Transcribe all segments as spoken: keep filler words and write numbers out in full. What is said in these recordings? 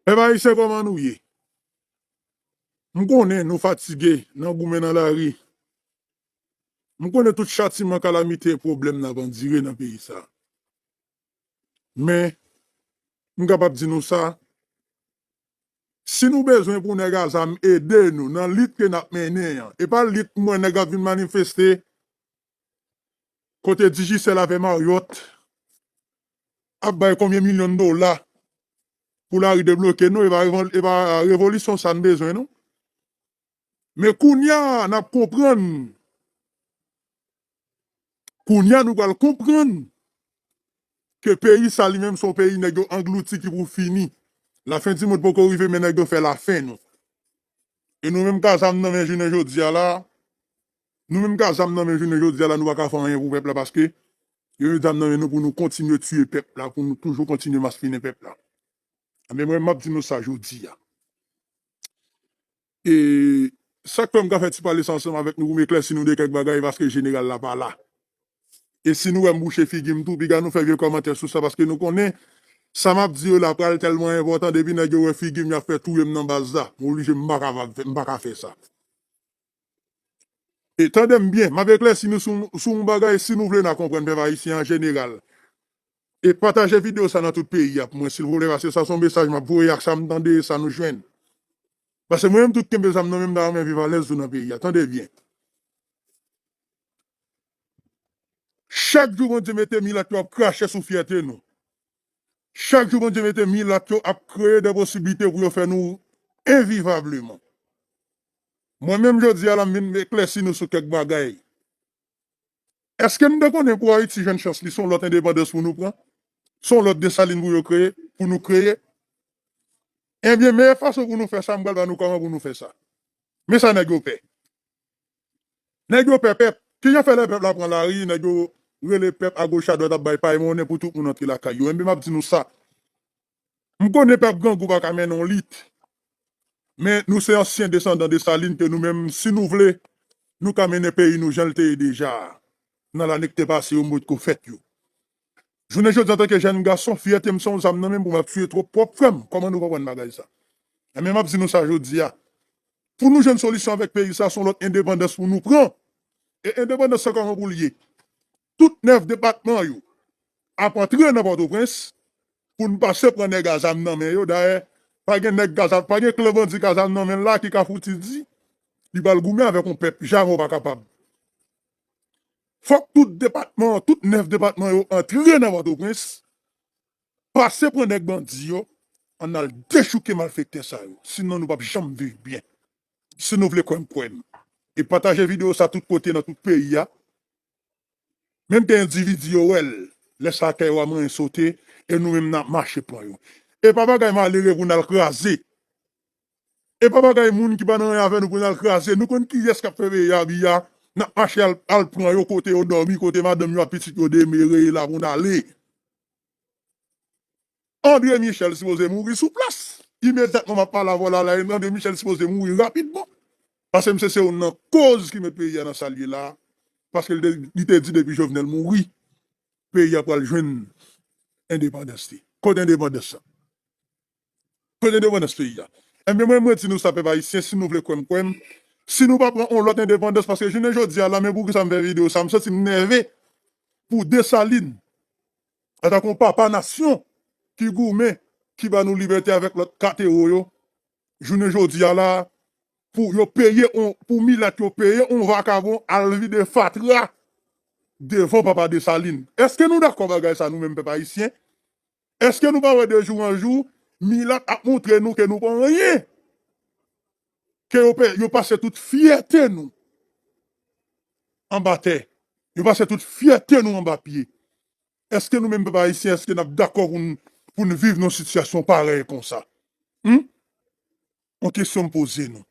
Pèp ayisyen, kòman nou ye? M konnen nou fatige nan goumen nan lari. M konnen tout chatiman, kalamite, pwoblèm n ap andire nan peyi sa. Men, m kapab di nou sa, si nou bezwen pou nèg a zam ede nou nan lit ke n ap mennen an, e pa lit mwen nèg ap vin manifeste, kote Digicel avè Marriott ap bay konbyen milyon dola pou lari debloke, non, e pa revol-, e pa revolisyon sa n bezwen, non. Men kounye a, n ap konprann. Kounye a, nou pral konprann ke peyi sa li menm se yon peyi nèg yo anglouti ki pou fini. Lafen di mond poko rive, men nèg yo fè lafen nou. E nou menm k a zam nan men jounen jodi a la, nou menm k a zam nan men jounen jodi a la, nou pa ka fè anyen pou pèp la paske yo met zam nan men nou pou nou kontinye tiye pèp la, pou nou toujou kontinye maspinen pèp la. Anben, mwen, m ap di nou sa jodi a. E sa k fè m ka fè ti pale sa ansanm avèk nou pou m eklèsi nou de kèk bagay, paske jeneral la pa la. E si nou wè m bouche figi m tou, piga nou fè vye kòmantè sou sa, paske nou konnen sa m ap di yo la pral tèlman enpòtan, depi nèg yo wè figi m, y ap fè touye m nan baz la. M oblije, m pa kapab fè, m pa ka fè sa. E tande m byen, m ap eklèsi nou sou, sou yon bagay, si nou vle n a konprann pèp ayisyen an jeneral. E pataje videyo sa nan tout peyi a pou mwen, silvouplè, paske sa se yon mesaj m ap voye ak sa m tande e sa nou jwenn. Paske mwen menm, tout kenbe zam nan men m, m ta renmen viv alèz tou nan peyi a. Tande byen. Chak jou Bondye mete milat yo ap krache sou fyète nou. Chak jou Bondye mete milat yo ap kreye de posiblite pou yo fè nou envivableman. Mwen menm jodi a la, m vin eklèsi nou sou kèk bagay. Èske n te konnen pou Ayiti jwenn chans li, se yon lòt endepandans pou nou pran? Se yon lòt Desalin pou yo kreye, pou nou kreye? Ebyen, meyè fason pou nou fè sa, m pral ba nou kòman pou nou fè sa. Men sa nèg yo pè. Nèg yo pè pèp. Kijan fè lè pèp la pran lari, nèg yo rele pèp agoch adwat ap bay pay monnen pou tout moun antre lakay yo? Enben, m ap di nou sa. M konnen pèp grangou pa ka mennen yon lit. Men nou se ansyen desandan Desalin ke nou menm, si nou vle, nou ka mennen peyi nou jan l te ye deja a. Nan lane ki te pase yo, m potko fèt yo. Jounen jodi, antanke jèn gason, fyète m se yon zam nan men m pou m ap tiye twòp pwòp frè m. Kòman nou konprann bagay sa? Enben, m ap di nou sa jodi a. Pou nou jwenn solisyon avèk peyi sa, se yon lòt endepandans pou nou pran. E endepandans sa kòman pou l ye? Tout nèf depatman yo ap antre nan Pòtoprens pou n pase pran nèg a zam nan men yo. Dayè, pa gen nèg k a zam, pa gen klan bandi k a zam nan men l la ki ka fouti di li pral goumen avèk yon pèp. Jamè w pa kapab. Fòk tout depatman, tout nèf depatman yo antre nan Pòtoprens, pase pran nèg bandi yo, ann al dechouke malfektè sa yo. Sinon, nou p ap janm viv byen. Si nou vle kwè m, kwè m. E pataje videyo sa tout kote nan tout peyi a. Menm ke endividi yo wè l, lè sa kè yo a manyen sote, e nou menm n ap mache pran yo. E pa bagay malere pou n al kraze. E pa bagay moun ki pa nan anyen avè nou pou n al kraze. Nou konn kiyès k ap fè peyi a byen. N ap mache al, al pran yo kote yo dòmi, kote madanm yo ak pitit yo demere, e la pou n ale. André Michel sipoze mouri sou plas. Imedyatman m ap pale avè w la, la, André Michel sipoze mouri rapidman. Paske misye se youn nan koz ki met peyi a nan sa l ye la. Paske li te, li te di depi Jovenel mouri, peyi a pral jwenn endepandans li. Kote endepandans lan? Kote endepandans peyi a? Ebyen, mwen, mwen di nou sa, pèp ayisyen, si nou vle kwè m, kwè m. Si nou pa pran yon lòt endepandans, paske jounen jodi a la, men poukisa m fè videyo sa, m santi m nève pou Desalin, antanke yon papa nasyon ki goumen, ki ba nou libète avèk lòt kat ewo yo, jounen jodi a la, pou yo peye on, pou milat yo peye on vakabon al vide fatra devan papa Desalin. Èske nou dakò bagay sa, nou menm pèp ayisyen? Èske nou pa wè de jou an jou, milat ap montre nou ke nou pa anyen? Ke yo, pe- yo pase tout fyète nou anba tè. Yo pase tout fyète nou anba pye. Èske nou menm pèp ayisyen, èske n ap dakò pou n, pou n viv nan yon sitiyasyon parèy konsa? Hmm? Yon kesyon m poze nou.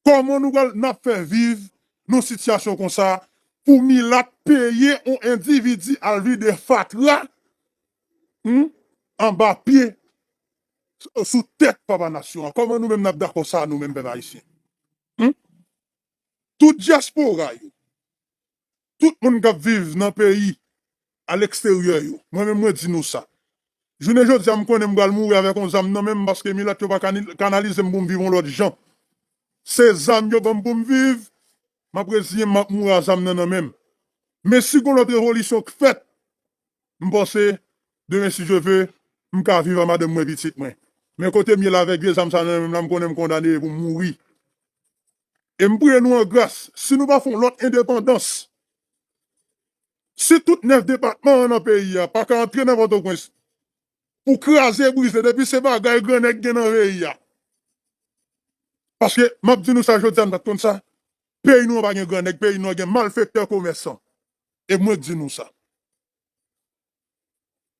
Kòman nou pral, n ap fè viv nan yon sitiyasyon konsa pou milat peye yon endividi al vide fatra, hmm, anba pye, sou tèt papa nasyon an? Kòman nou menm n ap dakò sa, nou menm pèp ayisyen? Hmm? Tout dyaspora yo, tout moun k ap viv nan peyi aleksteryè yo, mwen menm mwen di nou sa. Jounen jodi a, m konnen m pral mouri avèk yon zam nan men m paske milat yo pa kani- kanalize m pou m viv yon lòt jan. Se zam yo ban m pou m viv, m ap reziyen m, m ap mouri a zam nan nan men m. Men si gon lòt revolisyon k fèt, m panse, demen si Dye ve, m ka viv a madanm mwen, pitit mwen. Men kote m ye la avèk vye zam sa nan men m la, m konnen m kondane pou m mouri. E m priye nou an gras, si nou pa fè yon lòt endepandans, si tout nèf depatman an nan peyi a pa ka antre nan Pòtoprens pou kraze brize, depi se bagay gran nèg gen nan peyi a. Paske m ap di nou sa jodi a, nou pa t konn sa. Peyi nou an pa gen gran nèg, peyi nou an gen malfektè, komèsan. E mwen k di nou sa.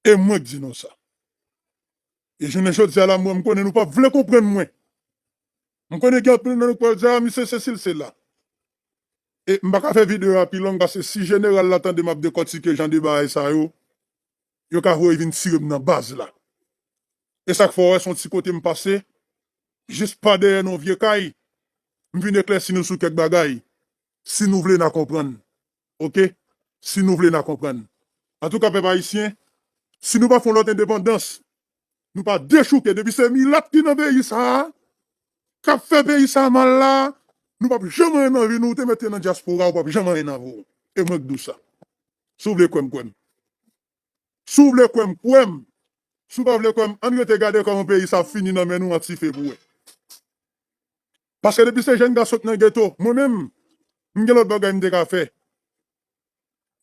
E mwen k di nou sa. E jounen jodi a la, mwen, m konnen nou p ap vle konprann mwen. M konnen gen anpil nan nou k pral di, "A, misye sesi, l sela." E m pa ka fè videyo a pi long, paske si jeneral la tande m ap dekòtike jan de bagay sa yo, yo ka voye vin tire m nan baz la. E sa k fè w wè se yon ti kote m pase, jis pa dèyè nan yon vye kay, m vin eklèsi nou sou kèk bagay, si nou vle n a konprann. Oke? Si nou vle n a konprann. Antouka, pèp ayisyen, si nou pa fè yon lòt endepandans, nou pa dechouke, depi se milat ki nan peyi sa a, k ap fè peyi sa a mal la, nou p ap janm anyen nan vi nou, ou te mete nan dyaspora, ou p ap janm anyen nan vi w. E mwen k di w sa. Si w vle kwè m, kwè m. Si w vle kwè m, kwè m. Si w pa vle kwè m, ann rete gade kòman peyi sa ap fini nan men nou an ti fe pou wè. Paske depi se jèn gason k nan geto, mwen menm, m gen lòt bagay m te ka fè.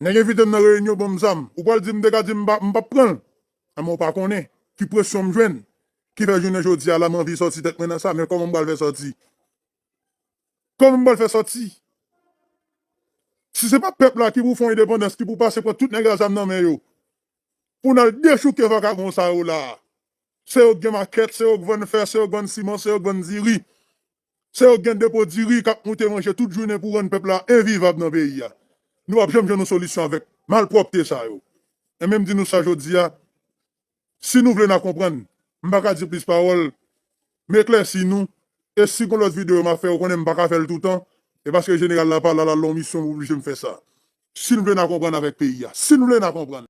Nèg envite m nan reyinyon, ban m zam. Ou pral di m te ka di m pa, m p ap pran l. Amè w pa konnen ki presyon m jwenn, ki fè jounen jodi a la m anvi sòti tèt mwen nan sa, men kòman m pral fè sòti? Kòman m pral fè sòti? Si se pa pèp la ki pou fè yon endepandans, ki pou pase pran tout nèg a zam nan men yo, pou n al dechouke vakabon sa yo la. Se yo k gen makèt, se yo k vann fè, se yo k vann siman, se yo k vann diri. Se yo k gen depo diri k ap moute manje tout jounen pou rann pèp la envivab nan peyi a. Nou p ap janm jwenn yon solisyon avèk malpwòpte sa yo. E menm di nou sa jodi a, si nou vle n a konprann, m pa ka di plis pawòl, m eklèsi nou, e si gon lòt videyo m a fè, ou konnen m pa ka fè l toutan, e paske jeneral la pa la, l al nan yon misyon, m oblije m fè sa. Si n vle n a konprann avèk peyi a, si n vle n a konprann.